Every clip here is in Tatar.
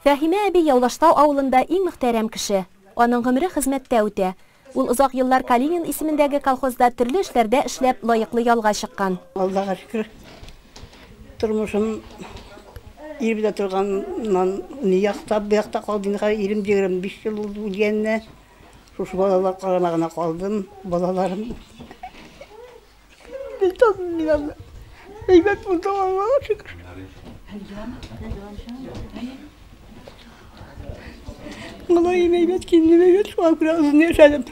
Фәһимә әби Явлаштау авылында иң мөхтәрәм кеше. Аның гомере хезмәттә үтә. Ул озак еллар Калинин исемендәге колхозда төрле эшләрдә эшләп, лаеклы ялга чыккан. Аллага шөкер, тормышым ир белән торганнан ни якта, бу якта калды инде. Хәзер ирем 25 ел булды үлгәненә. Шушы балалар карамагына калдым. Балаларым мин аны. Әйбәт булды, Аллага шөкер. Малаем әйбәт, киленем әйбәт, шуңа күрә озын яшәдем.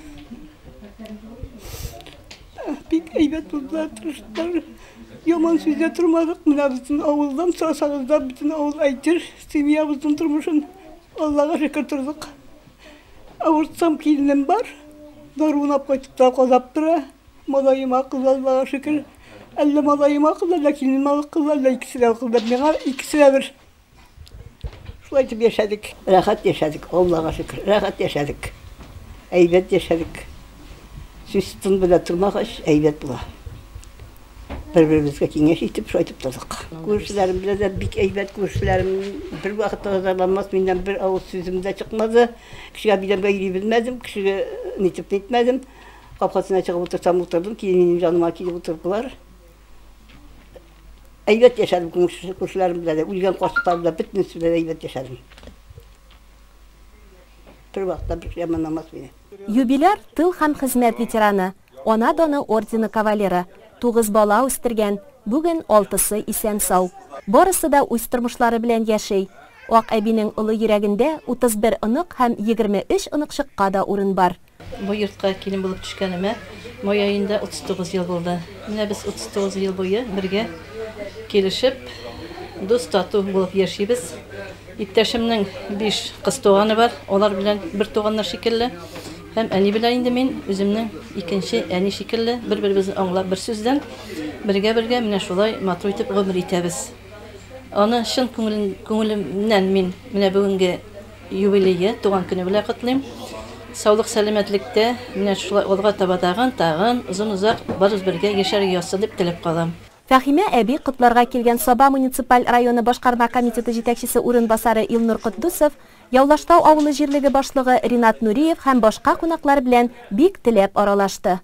Бик әйбәт булдылар, тырыштылар. Яман сүздә тормадык. Менә бөтен авылдан сорасагыз да, бөтен авыл әйтер, семьябызның тормышын. Аллага шөкер тордык. Авыртсам киленем бар, даруын алып кайтып тора, казап тора. Малаем акыллы, Аллага шөкер. Әллә малаем акыллы, әллә киленем акыллы, әллә икесе дә акыллы. Миңа икесе дә бер. Шулай итеп яшәдек. Рәхәт яшәдек, Аллага шөкер. Рәхәт яшәдек. Әйбәт яшәдек. Сүз тын белә тормагач, әйбәт була. Бер-беребезгә киңәш итеп, шулай итеп тордык. Күршеләрем белән дә бик әйбәт, күршеләрем бер вакытта да зарланмас, миннән бер авыз сүзем дә чыкмады. Кешегә биләмгә йөри белмәдем, кешегә нитеп нитмәдем. Капкасына чыгып утырсам утырдым, килен минем җаныма килеп утырдылар. Әйбәт яшәдем күршеләрем белән дә, үлгән карчыклар белән бөтенесе белән әйбәт яшәдем. Бер вакытта бер яманламас мине. Юбиляр, тыл һәм хезмәт ветераны, Ана даны ордены кавалеры. Тугыз бала үстергән, бүген алтысы исән-сау. Барысы да үз тормышлары белән яши. Ак әбинең олы йөрәгендә 31 онык һәм 23 оныкчыкка да урын бар. Бу йортка килен булып төшкәнемә май аенда 39 ел булды. Менә без 39 ел буе бергә килешеп, дус-тату булып яшибез. Иптәшемнең биш кыз туганы бар, алар белән бер туганнар шикелле. Һәм әни белән инде мин үземнең икенче әни шикелле, бер-беребезне аңлап, бер сүздән, бергә-бергә менә шулай матур итеп гомер итәбез. Аны чын күңелемнән мин менә бүгенге юбилее, туган көне белән котлыйм. Саулык-сәламәтлектә, менә шулай алга таба тагын, тагын озын-озак барыбыз бергә яшәргә язсын дип теләп калам. Фәһимә әби котларга килгән Саба муниципаль районы башкарма комитеты җитәкчесе урынбасары Илнур Котдусов, Явлаштау авылы җирлеге башлыгы Ринат Нуриев һәм башка кунаклар белән бик теләп аралашты.